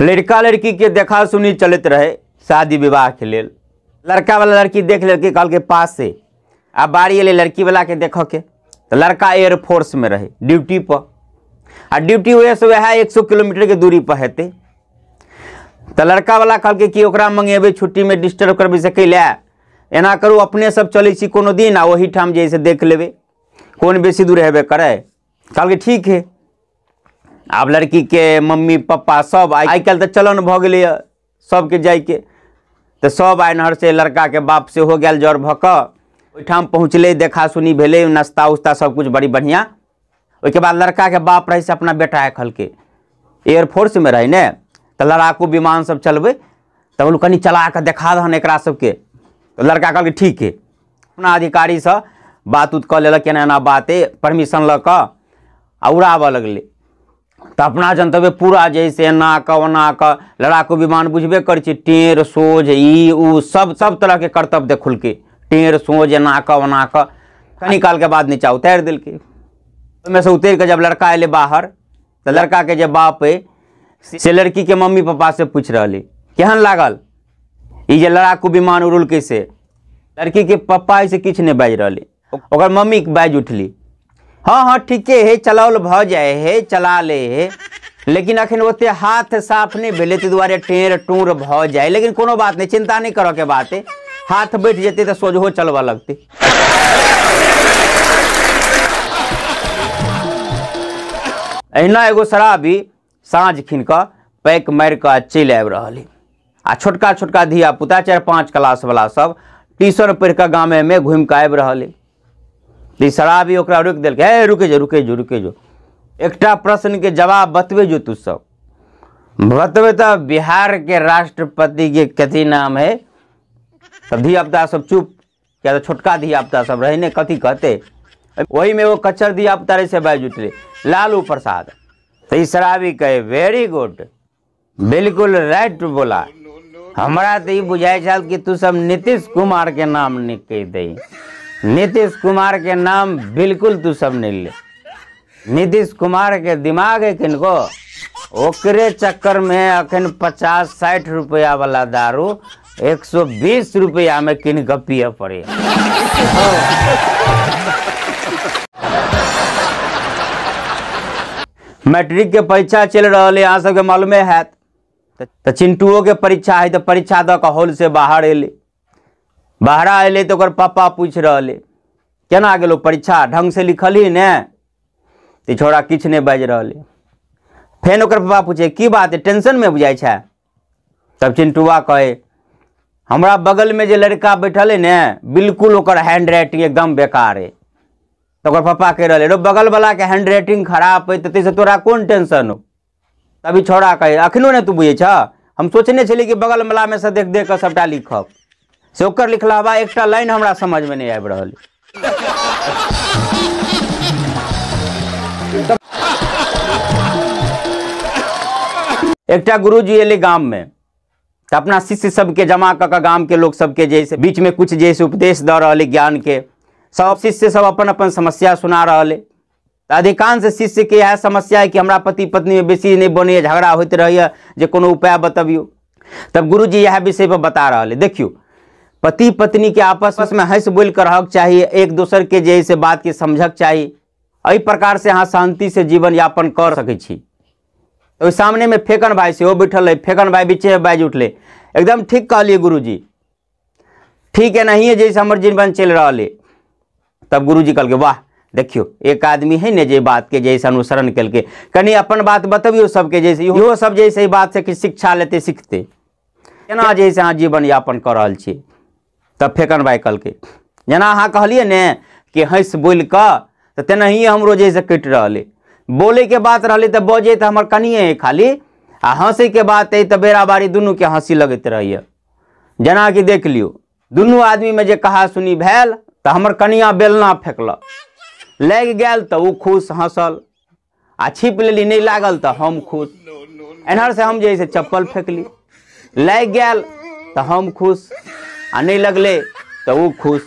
लड़का लड़की के देखा सुनी चलत रहे शादी विवाह के लेल। लड़का वाला लड़की देख लड़की कहलकै पास से, आ बारी एलै लड़की वाला के देखऽ के, तो लड़का एयरफोर्स में रहे ड्यूटी पर, आ ड्यूटी वएह से वएह 100 किलोमीटर के दूरी पर हेतै। तो लड़का वाला कहलकै कि ओकरा मंगेबै छुट्टी में डिस्टर्ब करबै से कैला, एना करू अपने सब चलै छी कोनो दिन आ ओहिठाम जे से देख लेबै, कोन बेसी दूर हेबे करै। कहलकै ठीक है। आब लड़की के मम्मी पप्पा सब आइ काल्हि तऽ चलन भऽ गेलैए सबके जाइके, तऽ सब आइ नहर से लड़का के बाप सेहो गेल जर भऽ कऽ ओहिठाम पहुँचलै, देखा सुनी भेलै, नाश्ता उस्ता सब कुछ बड़ी बढ़िआँ। ओहिके बाद लड़का के बाप रहै से अपना बेटा कहलकै, एयरफोर्स में रहै ने तऽ लड़ाकू विमान सब चलबै, तऽ बोलू कनि चला कऽ देखा दहन एकरा सबके। तऽ लड़का कहलकै ठीक है। अपना अधिकारीसँ बात उत कऽ लेलक, एना एना बात है, परमिशन लऽ कऽ आ उड़ाबऽ लगलै। तऽ अपना जनतबे पूरा जे से एना कऽ ओना कऽ लड़ाकू विमान बुझबे करै छी, टेढ़ सोझ ई उ सब सब तरहके करतब देखलकै, टेढ़ सोझ एना कऽ ओना कऽ। कनी कालके बाद नीचा उतारि देलकै। ओहिमे से उतरि कऽ जब लड़का एलै बाहर, तऽ लड़काके जे बाप अइ से लड़कीके मम्मी पापा से पूछि रहलै केहन लागल ई जे लड़ाकू विमान उड़लकै से। लड़कीके पप्पा एहिसँ किछु नहि बाजि रहलै, ओकर मम्मी बाजि उठली, हाँ हाँ ठीके है, चलाओल भऽ जाइ है, चला ले है, लेकिन अखन ओते हाथ साफ नहि भेलै ताहि दुआरे टेढ़ टूर भऽ जाइ, लेकिन कोनो बात नहि, चिंता नहि करऽ के बात है, हाथ बैठ जेतै तऽ सोझो चलबऽ लगतै। एहिना एगो शराबी साँझ खिन कऽ पैक मारि कऽ चलि आबि रहल है, आ छोटका छोटका धिया पुता 4-5 क्लास वाला सब ट्यूशन पढ़ि कऽ गामे में घुमि कऽ आबि रहल है। शराबी ओकरा रोकि देलकै, हे रुके जो रुके जो रुके जो, एकटा प्रश्न के जवाब बतबे जो तू सब बतबे तऽ बिहार के राष्ट्रपति के कथी नाम है। तब धिया पुता सब चुप, किया तऽ छोटका धिया पुता सब रहै ने, कथी कहते। ओहिमे एगो कच्चर धिया पुता रहै से बाजि उठलै, लालू प्रसाद। तऽ ई शराबी कहे वेरी गुड, बिल्कुल राइट बोला, हमरा तऽ ई बुझाइ छल कि तू सब नीतीश कुमार के नाम नहि कहि दही, नीतीश कुमार के नाम बिल्कुल तू सब नहीं ले, नीतीश कुमार के दिमाग है किनको, ओकरे चक्कर में अखन 50-60 रुपया वाला दारू 120 रुपया में किन के पिए पड़े। मैट्रिक के परीक्षा चल रहा है, अहाँ सबके मालूमे हैत, तऽ चिंटुओ के परीक्षा है, तऽ परीक्षा दऽ कऽ हॉल से बाहर एलै, बाहरा एलै तऽ ओकर पापा पूछि रहल है केना गेलो परीक्षा, ढंग से लिखलही ने? तऽ छोड़ा किछु नहि बाजि रहल है। फेर ओकर पापा पूछे की बात है, टेंशन में बुझाइ छै? तब चिंटुआ कहे हमरा बगल में जे लड़का बैठल है ने बिल्कुल ओकर हैंड राइटिंग एकदम बेकार है। तऽ ओकर पापा कहि रहल है रो बगल वाला के हैंड राइटिंग खराब है तऽ ताहिसँ तोरा कोन टेंशन हो? तभी छोड़ा कहे अखनो नहि तू बुझै छ, हम सोचने छलियै कि बगल वाला में से देख देख कऽ सबटा लिखब, से ओकर लिखलावा एकटा लाइन हमरा समझ में नहीं आबि रहल। एकटा गुरुजी एलै गाम में तऽ अपना शिष्य सबके जमा कऽ कऽ गाम के लोक सबके जे से बीच में कुछ जे से उपदेश दऽ रहल ज्ञान के, सब शिष्य सब अपन अपन समस्या सुना रहल है। तऽ अधिकांश शिष्य के इएह समस्या है कि हमरा पति पत्नी में बेसी नहि बनैए, झगड़ा होइत रहैए, जे कोनो उपाय बतबियौ। तब गुरुजी इएह विषय पर बता रहल है, देखियौ पति पत्नी के आपस में हंस बोल कर रहक चाही, एक दोसर के जे से बात के समझक चाही, एहि प्रकार से अहाँ शांति से जीवन यापन कर सकै छी। ओहि सामने में फेकन भाई सेहो बैठल है, फेकन भाई बीचे बाजि उठले, एकदम ठीक कहलिए गुरुजी, ठीक है नहीं जैसे हमर जीवन चलि रहल है। तब गुरुजी कहलकै वाह देखियौ एक आदमी है ने जे बात के जैसे अनुसरण केलकै, कनि अपन बात बतबियौ सबके, जैसे इहो सब जैसे बात से किछु शिक्षा लेते सीखते केना जैसे अहाँ जीवन यापन कऽ रहल छी। तब फेकन भाई कहलकै जेना अहाँ कहलियै ने कि हँसि बोलि कऽ, तऽ तेनाहिए हमरो जैसे कटि रहल है, बोलैके बात रहलै तऽ बजै तऽ हमर कनिए है खाली, आ हँसैके बात है तऽ बेराबारी दुनूके हँसी लगैत रहैए। जेनाकि देख लियौ दुनू आदमीमे जे कहा सुनी भेल तऽ हमर कनिया बेलना फेकलक, लागि गेल तऽ ओ खुश हँसल, आ छिप लेली नहि लागल तऽ हम खुश, एन्हर से हम जे से चप्पल फेकली, लागि गेल तऽ हम खुश आ नहि लगलै तऽ ओ खुश।